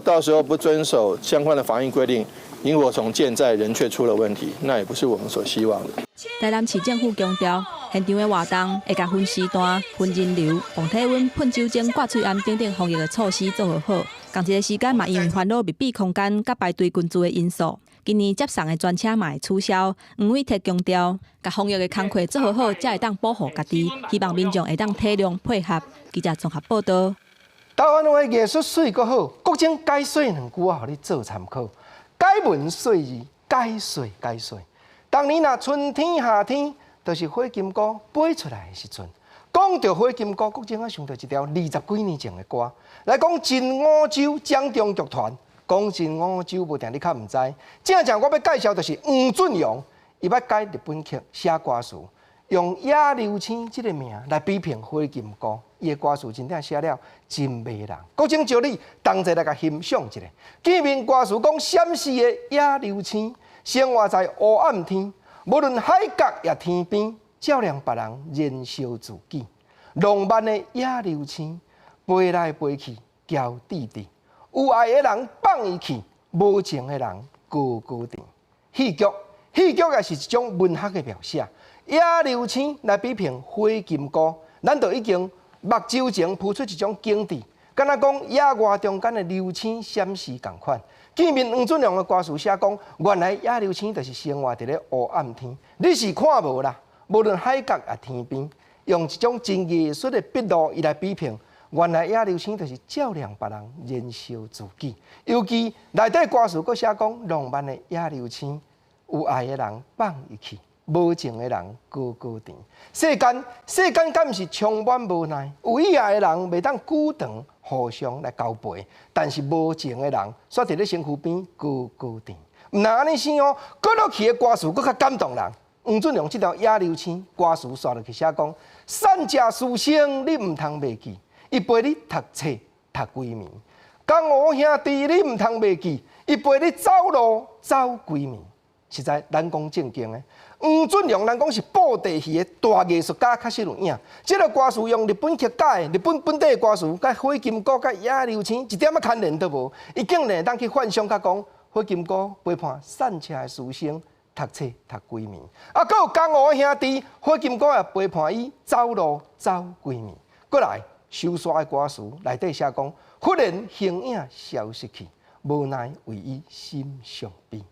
到時候不遵守相關的防疫規定，螢火蟲健在，人卻出了問題，那也不是我們所希望的。台南市政府強調，現場的活動會共分時段、分人流、量體溫、噴酒精、掛喙罨等等防疫的措施做予好。仝一个時間嘛，因為煩惱密閉空間佮排隊群聚的因素，今年接送的專車嘛會取消。黃偉哲強調，共防疫的工課做予好，才會當保護家己。希望民眾會當體諒配合。記者綜合報道。台灣話藝術媠閣好，國珍解說兩句話，予你做參考。解文說字，解說解說。當年若春天夏天，就是火金姑飛出來的時陣。講著火金姑，國珍啊想著一條20幾年前的歌，來講真五洲掌中劇團。講真五洲，無定你較毋知。正正我欲介紹就是黃俊陽，伊捌改日本曲寫歌詞，用野流星這个名來比評火金姑。伊的歌詞真正寫了真迷人。國珍招你同齊來共欣賞一下。見面歌詞講閃爍的野流星，生活在烏暗天，無論海角抑天邊，照亮別人燃燒自己。浪漫的野流星，飛來飛去，嬌滴滴。有愛的人放伊去，無情的人高高定。戲劇，戲劇也是一種文學的描寫。野流星來比評火金姑，咱就已經目睭前浮出一種景致，敢若講野外中間的流星閃時仝款。見面黃俊良的歌詞寫講，原來野流星就是生活佇咧烏暗天，你是看無啦。無論海角抑天邊，用一種真藝術的筆路，伊來比評，原來野流星就是照亮別人，燃燒自己。尤其內底歌詞閣寫講，浪漫的野流星，有愛的人放伊去。無情的人高高甜。世間世間敢毋是充滿無奈？有意愛的人袂當久長互相來交陪，但是無情的人煞佇咧身軀邊高高甜。毋但按呢生哦，閣落去的歌詞閣較感動人。黃俊良這條野流星歌詞煞落去寫講：散食師生你毋通袂記，伊陪你讀冊讀規暝。江湖兄弟你毋通袂記，伊陪你走路走規暝。實在咱講正經的，黃俊良人講是布袋戲的大藝術家，確實有影。這个歌詞用日本客家的、日本本地的歌詞，佮火金姑、佮野流星一點仔牽連都無。伊竟然會當去幻想佮講火金姑陪伴散赤的師生讀冊讀規暝，啊，閣有江湖的兄弟火金姑也陪伴伊走路走規暝。閣來收煞的歌詞內底寫講，忽然形影消失去，無奈為伊心傷悲。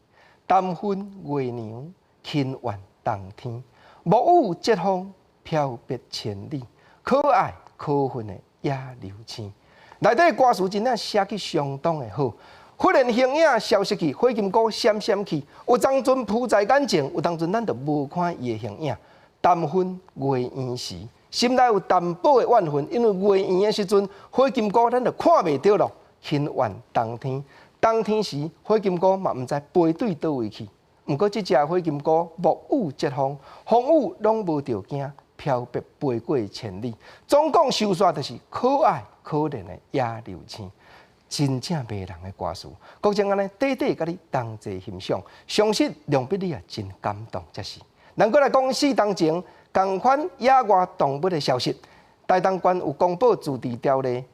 淡分月娘，輕怨冬天，暮雨疾風，飄別千里，可愛可恨的野流星。內底歌詞真正寫得相當的好。忽然形影消失去，火金姑閃閃去。有當陣浮在眼前，有當陣咱就無看伊的形影。淡分月圓時，心內有淡薄的怨恨，因為月圓的時陣，火金姑咱就看袂著囉。輕怨冬天。冬天時，火金姑嘛毋知飛對佗位去。毋過，這隻火金姑暮雨疾風，風雨攏無著驚，飄別飛過千里。總共收煞就是可愛可憐的野流星，真正迷人的歌詞。閣將按呢短短佮你同齊欣賞，相信量必你也真感動才是。咱閣來講四當前仝款野外動物的消息，台東縣有公布自治條例，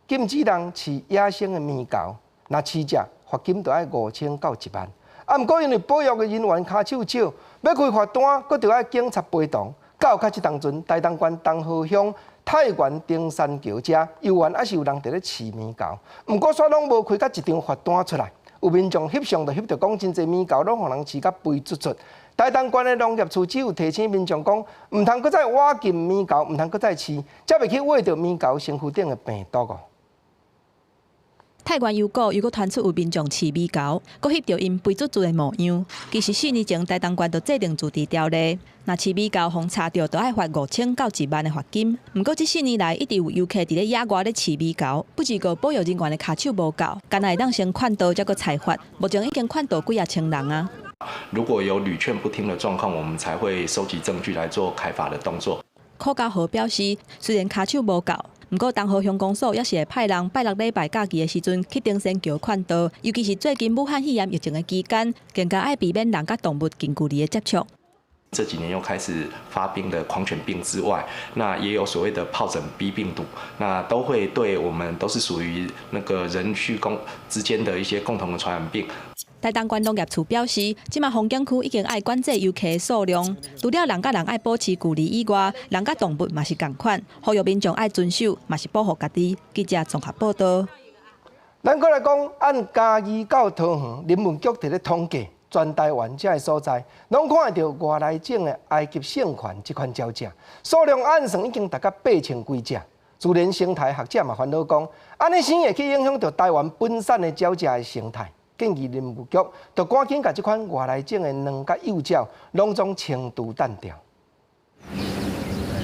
禁止人飼野生的獼猴。若飼者罰金就愛5000到1萬。啊，毋過因為保育的人員跤手少，欲開罰單，閣著愛警察陪同。到較這當陣，台東縣東河鄉太原登山橋遮，猶原猶是有人佇咧飼獼猴，毋過煞攏無開佮一張罰單出來。有民眾翕相就翕著講，真濟獼猴攏予人飼甲肥嘟嘟。台東縣的農業處只有提醒民眾講，毋通閣再挖禁獼猴，毋通閣再飼，才袂去餵著獼猴身軀頂的病毒哦。太原油股又閣傳出有民眾飼獼猴，閣翕著𪜶肥嘟嘟的模樣。其實4年前，台東縣就制定自治條例，若飼獼猴予查著，就愛罰5000到1萬的罰金。毋過這4年來，一直有遊客佇咧野外咧飼獼猴，不只過保育人員的跤手無夠，干焦會當先勸導，才閣裁罰。目前已經勸導幾仔千人啊。如果有屢勸不聽的狀況，我們才會收集證據來做開罰的動作。柯家豪表示，雖然跤手無夠。毋過，東河鄉公所也是會派人拜六禮拜假期的時陣去登山橋勸導，尤其是最近武漢肺炎疫情的期間，更加愛避免人佮動物近距離的接觸。這幾年又開始發病的狂犬病之外，那也有所謂的疱疹 B 病毒，那都會對我們都是屬於那個人畜共之間的一些共同的傳染病。台東縣農業處表示，這馬風景區已經愛管制遊客的數量，除了人佮人愛保持距離以外，人佮動物嘛是仝款，呼籲民眾愛遵守，嘛是保護家己。記者綜合報道。咱閣來講，按嘉義到桃園林文局佇咧統計，全台灣這个所在，攏看會著外來種的埃及聖環這款鳥隻，數量按算已經達到8000幾隻。自然生態學者嘛煩惱講，按呢生會去影響著台灣本產的鳥隻的生態。建議林務局，就趕緊共這款外來種的卵佮幼鳥，攏總清除撣掉。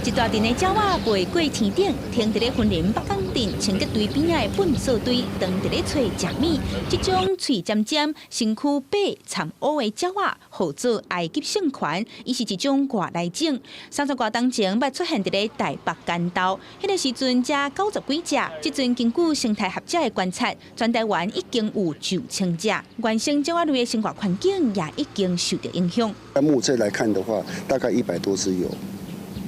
一大陣的鳥仔飛過天頂，停佇咧雲林北港鎮清潔堆邊仔的糞掃堆，當佇咧揣食物。這種喙尖尖、身軀白摻烏的鳥仔，號做埃及聖環，伊是一種外來種。30外冬前捌出現佇咧台北間道，彼个時陣才90幾隻。這陣根據生態學者的觀察，全台灣已經有9000隻。原生鳥仔類的生活環境也已經受到影響。目測來看的話，大概100多隻有。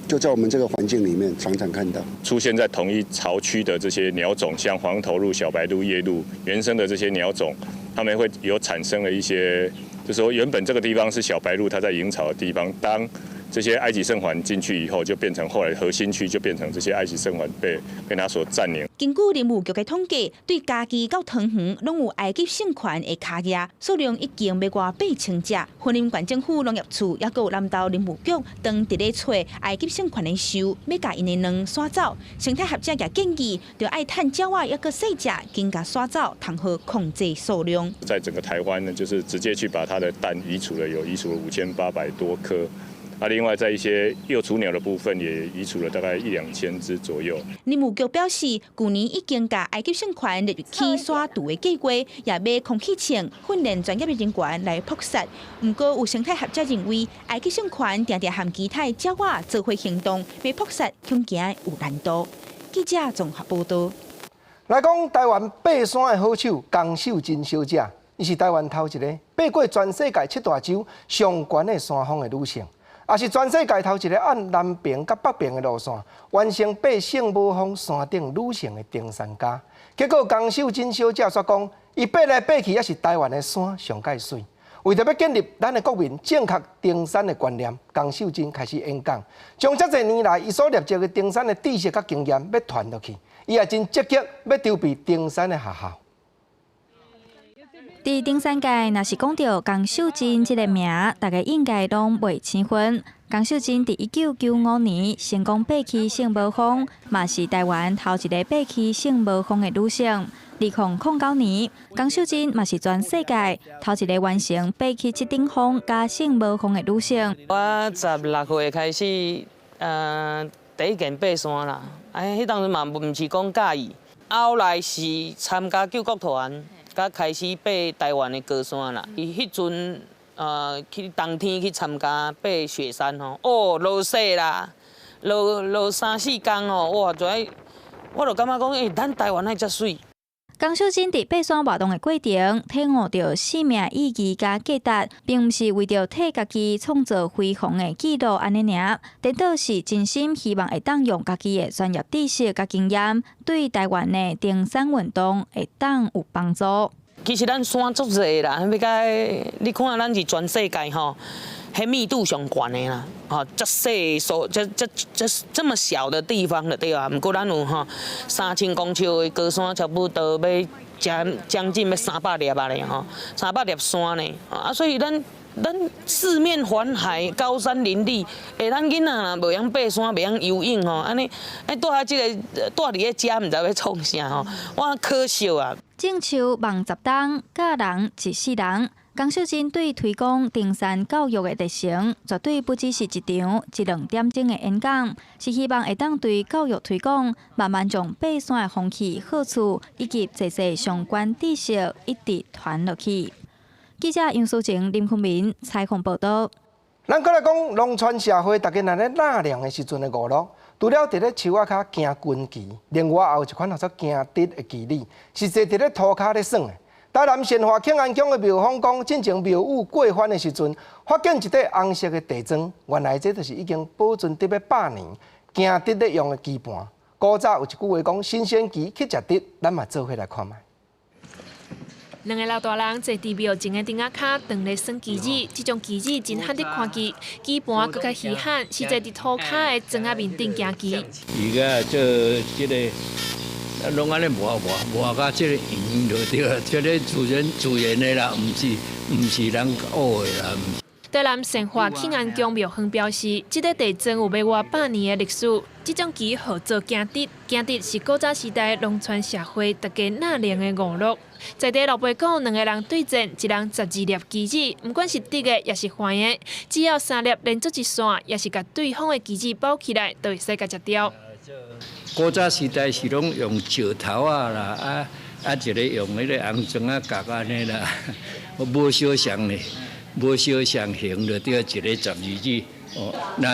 就在我們這個環境裡面，常常看到出現在同一巢區的這些鳥種，像黃頭鷺、小白鷺、夜鷺，原生的這些鳥種，它們會有產生了一些，就是說原本這個地方是小白鷺它在營巢的地方，當这些埃及圣环进去以后，就变成后来核心区就变成这些埃及圣环被它所占领。根据林务局的统计，对嘉义到桃园攏有埃及圣環的跤驛，數量已經欲過8000隻。雲林縣政府農業處抑閣有南投林務局，當佇咧揣埃及聖環的獸，欲共𪜶的卵徙走。生態學者也建議，著愛趁鳥仔抑閣細隻，緊共徙走，通好控制數量。在整個台灣呢，就是直接去把它的蛋移除了，有移除了5800多顆。啊，另外在一些幼雛鳥的部分也移除了大概一兩千隻左右。林務局表示，舊年已經共埃及聖環列入去徙除的計劃，也買空氣槍訓練專業的人員來撲殺。毋過有生態學者認為，埃及聖環定定和其他的鳥仔做伙行動，欲撲殺恐驚有難度。記者綜合報道。來講台灣爬山的好手江秀珍小姐，伊是台灣頭一个爬過全世界七大洲上懸的山峰的女性，也是全世界頭一个按南爿佮北爿的路線完成爬聖母峰山頂女性的登山家。結果江秀珍小姐煞講，伊爬來爬去，猶是台灣的山上蓋媠。為著欲建立咱的國民正確登山的觀念，江秀珍開始演講，將遮濟年來伊所累積的登山的知識佮經驗欲傳落去。伊也真積極欲籌備登山的學校。佇登山界，若是講著江秀珍這个名，大家應該攏袂生分。江秀珍佇1995年成功爬起聖母峰，嘛是台灣頭一个爬起聖母峰的女性。2009年，江秀珍嘛是全世界頭一个完成爬起七頂峰佮聖母峰的女性。我16歲開始，第一件爬山啦。哎，彼當陣嘛毋是講佮意，後來是參加救國團，才開始爬台灣的高山啦。伊彼陣去冬天去參加爬雪山吼，哦，落雪啦，落落三四工吼，哇，就愛，我就感覺講，欸，咱台灣哪遮媠。江秀珍佇爬山活動的過程，體悟著生命意義佮價值，並毋是為著替家己創造輝煌的紀錄按呢爾，顛倒是真心希望會當用家己的專業知識佮經驗，對台灣的登山運動會當有幫助。其實咱山足濟啦，欲共你看咱是全世界吼，彼密度上懸的啦，吼，遮細所這這這這麼小的地方就對啊，毋過咱有吼3000公尺的高山，差不多欲將將近欲300粒啊咧吼，300粒山呢，啊，所以咱四面環海，高山林立，欸，咱囡仔若無曉爬山，袂曉游泳吼，按呢，欸，蹛佇這个蹛佇咧遮，毋知欲創啥吼，我可惜啊。種樹望十冬，教人一世人。江秀珍對推廣登山教育的熱誠，絕對不只是一場一兩點鐘的演講，是希望會當對教育推廣，慢慢將爬山的風氣、好處以及濟濟相關知識一直傳落去。記者楊淑晴、林坤明採訪報導。咱閣來講農村社會，大家若咧納涼的時陣的娛樂，除了佇咧樹仔跤行軍棋，另外也有一款號做行竹的棋子，是坐佇咧塗跤咧耍的。台南善化慶安宮的廟方講，進前廟宇過番的時陣，發現一塊紅色的地磚，原來這就是已經保存得欲百年，行竹咧用的棋盤。古早有一句話講：新鮮棋去食竹，咱嘛做伙來看覓。兩个老大人坐佇廟前的凳仔跤，當咧耍棋子。這種棋子真罕得看見，棋盤閣較稀罕，是坐佇塗跤的磚仔面頂行棋。伊個做這个，攏按呢磨磨磨甲這个圓就對啦，這个自然自然的啦，毋是人學的啦。台南善化慶安宮廟方表示，這个地磚有欲外百年的歷史。這種棋號做行竹，行竹是古早時代農村社會大家納涼的娛樂。在地老輩講，兩个人對戰，一人12粒棋子，毋管是直的抑是橫的，只要三粒連做一線，抑是共對方的棋子包起來，就會使共食掉。古早時代是攏用石頭仔啦，啊啊一个用彼个紅磚仔角按呢啦，無相像呢，無相像形就對，一个12子哦，若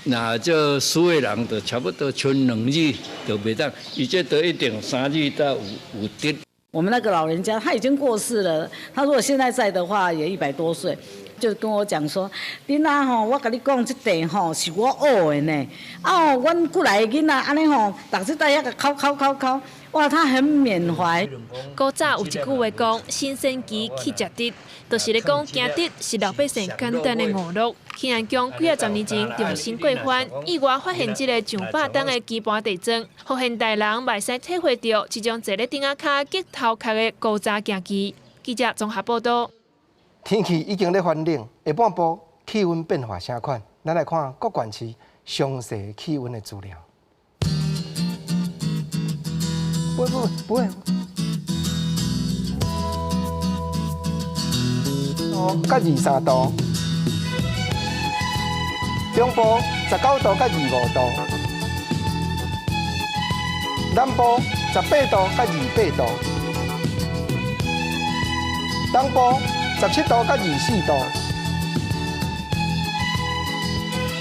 若做輸的人就差不多賰兩子就袂當，伊這都一定三子才有有得。我們那個老人家他已經過世了，他如果現在在的話，也100多歲，就跟我講說：囡仔吼，我共你講，這地吼是我學的呢。啊哦，阮過來的囡仔按呢吼，逐日在遐共敲敲敲敲，哇，他很緬懷。古早有一句話講：新鮮雞去食竹，就是咧講行竹是老百姓簡單的娛樂。慶安宮幾仔十年前重新過番，意外發現這个上百噸的棋盤地磚，予現代人嘛會使體會著這種坐咧頂仔跤激頭殼的古早行棋。記者綜合報導。天氣已經咧寒冷，下半晡氣溫變化啥款？咱來看各縣市詳細氣溫的資料。不會不會不會。哦，佮23度，中部19度佮25度，南部18度佮28度，東部17度佮24度，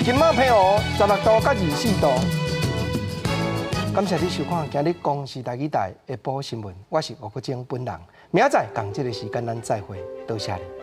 金馬澎湖16度佮24度。感謝你收看今日公視台語台下晡新聞，我是吳國晶本人。明仔載仝這个時間咱再會，多謝你。